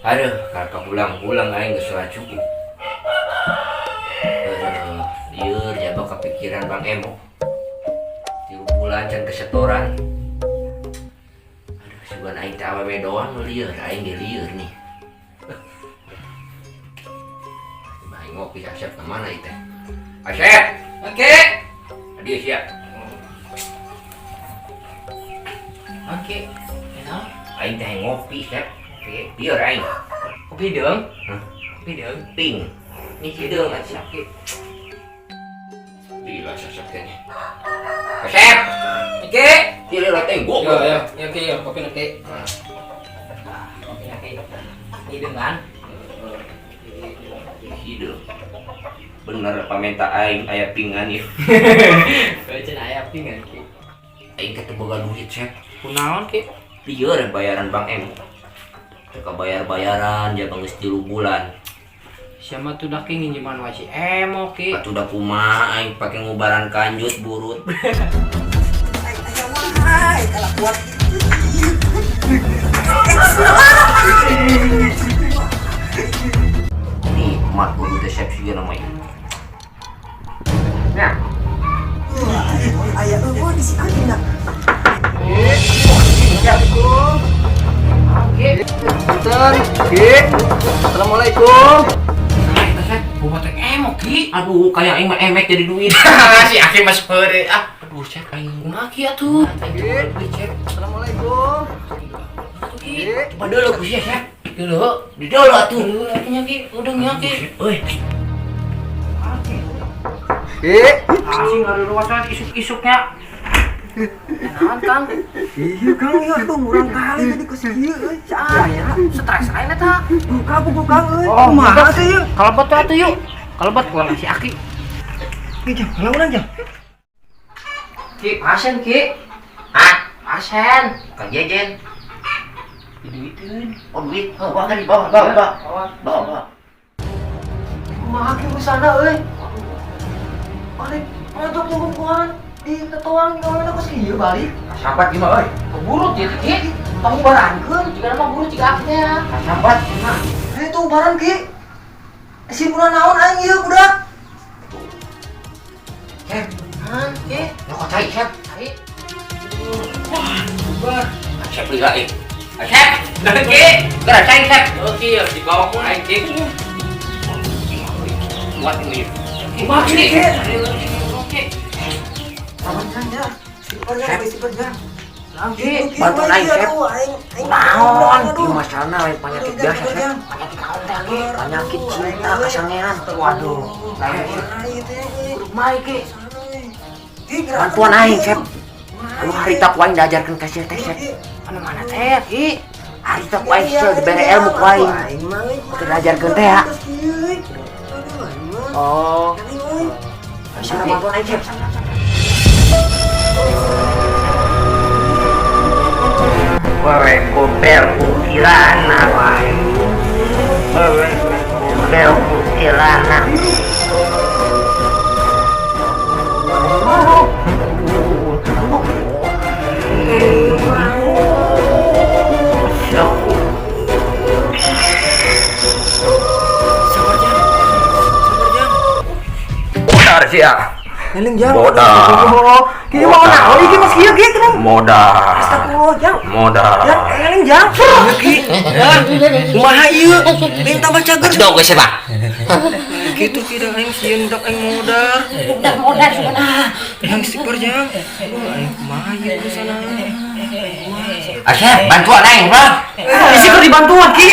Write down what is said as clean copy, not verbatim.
Aduh, kakak pulang-pulang aing geus sholat cukup. Aduh, lieur jaba kepikiran Bang Emo. 3 bulan can kesetoran. Aduh, sugan aing teh awewe doang nu lieur, aing ge lieur nih. Aing ngopi, Asep kemana itu? Asep! Oke. Dia siap. Oke. Enak. Aing teh ngopi, Sep. Oke. Lieur aing. Kopi deung. Hah? Kopi deung. Ping. Ini hideung atuh sakit. Gila sesek kayaknya. Asep! Oke. Gila lah tengok. Yo yo, yo oke yo, kopi oke. Kopi oke. Hideung kan? Hideung. Bener pamenta aing aya pingan ieu. Baca aya pingan ki. Aing teh teu boga duit, Sep. Kunaon ki? Lieur bayaran Bang M. Teu kabayar-bayaran jaba geus 3 bulan. Siapa tuh dah ki nginjeman wae si Emo ki. Atuh da kumaha aing pake ngubaran kanjut burut. Aya wae kalakuan. Nikmat kudu teh Sep siga namanya. Nah, Aya eueuh di si Adina. Oke. Punten, Ki. Assalamualaikum. Boba teh Emo ki. Aduh, kayak aing mah emek jadi duit. Si Aki mas peure ah. Aduh, Sep aing Kumaha ki atuh? Aing teu boga duit, Sep. Assalamualaikum. Ki. Coba dulu ku sia, Sep. Dulu. Di dulu atuh. Dulu atuh ki, udah nya ki. Euy, Ki. Asing ngaruruasan isuk-isuknya. Enakan Kang. Iya Kang, iya tuh murang kali tadi ku si ieu euy. Aya. Stres aing eta. Buka buku Kang euy. Oh, Kumaha teh ieu? Kalebet tuh atuh yuk. Kalebet kurang si Aki. Ki jam, kalau urang jam. Ki, pasen Ki. Hah? Pasen. Kang Jejen. Diduiteun. Oh, duit. Oh, bawa kali, bawa, bawa, bawa. Bawa, bawa. Kumaha ki busana euy? Balik mojok tungguan di ketuang gawe kos kieu balik. Kasambat gimana, euy? Keburut ya Ki. Tong barankeun. Jika mah burut jika Aki teh. Kasambat. Eh tuh baran Ki. Simpulan naon aing ieu budak? Sep, Hah, Ki. nyokot cai, Sep. Cai. Wah, Sep lila euy. Sep, Ki. geura cai, Sep. Oke, ya dibawa ku aing Ki. Buat ini. Kumaha Ki? Oke. Sabarnya ya. Sipernya sipernya. Ki. Bantuan aing, Sep. Naon? Ieu masalahna lain penyakit biasa, Sep. Penyakit naon teh Ki? Penyakit cinta kasangean. Waduh. Lain, Sep. Kudu kumaha Ki? Bantuan aing, Sep. Anu harita ku aing diajarkeun ka sia teh, Sep. Anu mana teh Ki? Harita ku aing sia dibere ilmu ku aing. Teu diajarkeun teh ya. Oh. Sana bantuan aing, Sep. Wewe gombel kuntilanak wae. Wewe gombel kuntilanak. Modar sih ya. Eling jang. Modar. Ki mau naon iki Mas kieu ki kenapa? Modar. Astagfirullah jang. Modar. Jang eling jang. Ki. Kumaha ieu? Lain tambah cager. Dong geus Pak. Kitu ki da aing sieun dak aing modar. Udah modar sudah. Yang siper jang. Aduh aing kumaha ieu urusana. Asep, bantuan aing, Bang. Isi keur dibantuan ki.